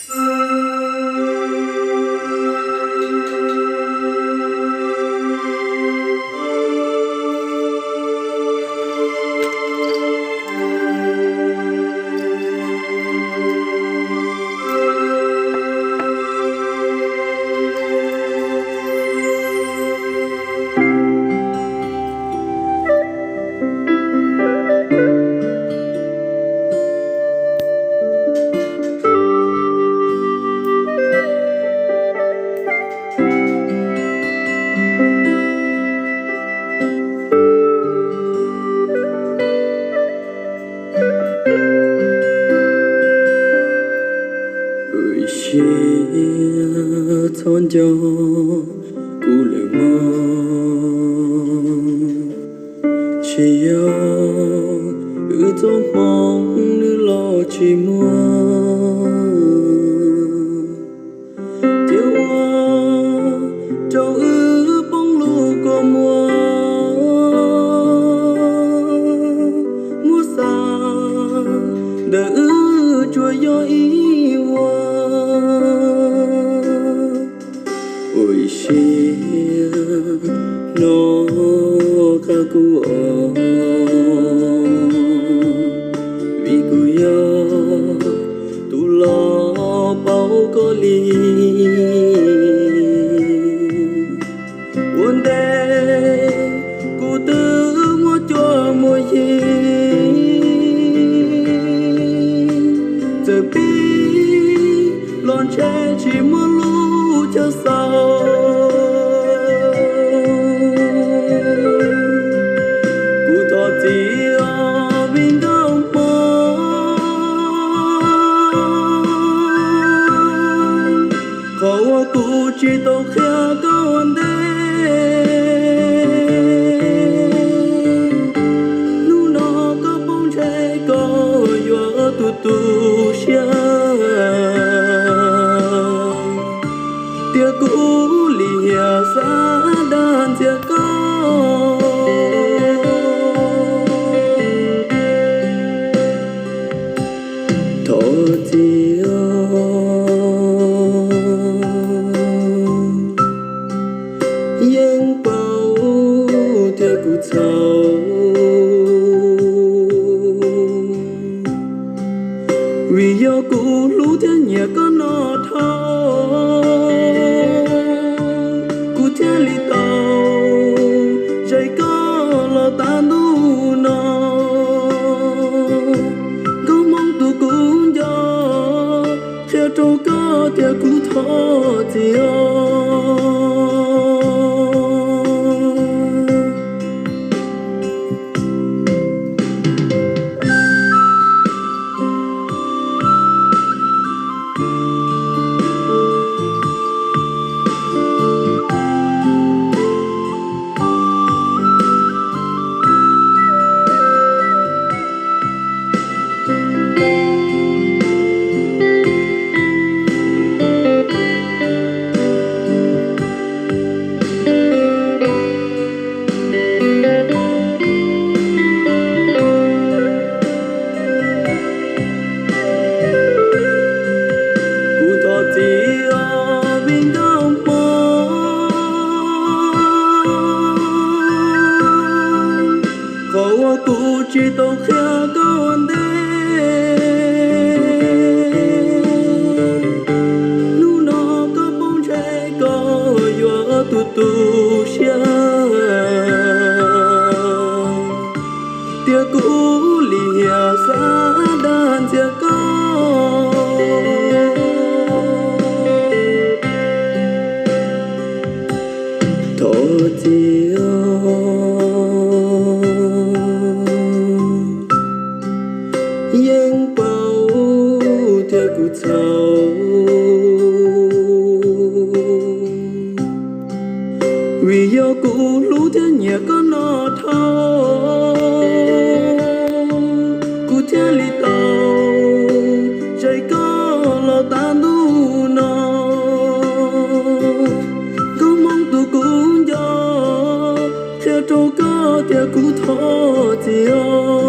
Ua siab txhob nco kuv lawm mog, tsis yog wb txoj hmoov nws los tsis muaj, ces ua rau wb poob lub kua muag. Muab xav ntawm wb tsuas yog ib vuag. Ua ib siab no qab kuv os, vim kuv yog tus los paub koj li. Ua ntej kuv twb muaj cuab muaj yig, txawm pib los ntshe tsis muaj lub chaw xaus. Kuv thov txim os me nkauj hmoob, qhov uas kuv tsis tau qhia koj ua ntej. Hnub no koj paub ntshe koj yuav tu tu siab, tias kuv lim hiam xav dag ntxias koj. Thov txim os, yeej paub tias kuv txhaum, vim yog kuv hlub thiab nyiam koj no dhau, kuv thiaj li tau zais koj los tav ntuj no. Nkauj Hmoob tus kuv nco, qhia rau koj tias kuv thov txim os. Kuv thov txim os me nkauj hmoob, qhov uas kuv tsis tau qhia koj ua ntej. Hnub no koj paub ntshe koj yuav tu tu siab, tias kuv lim hiam xav dag ntxias koj. Thov txim os, yeej paub tias kuv txhaum, vim yog kuv hlub thiab nyiam koj no dhau, kuv thiaj li tau zais koj los tav ntuj no. Nkauj Hmoob tus kuv nco, qhia rau koj tias kuv thov txim os.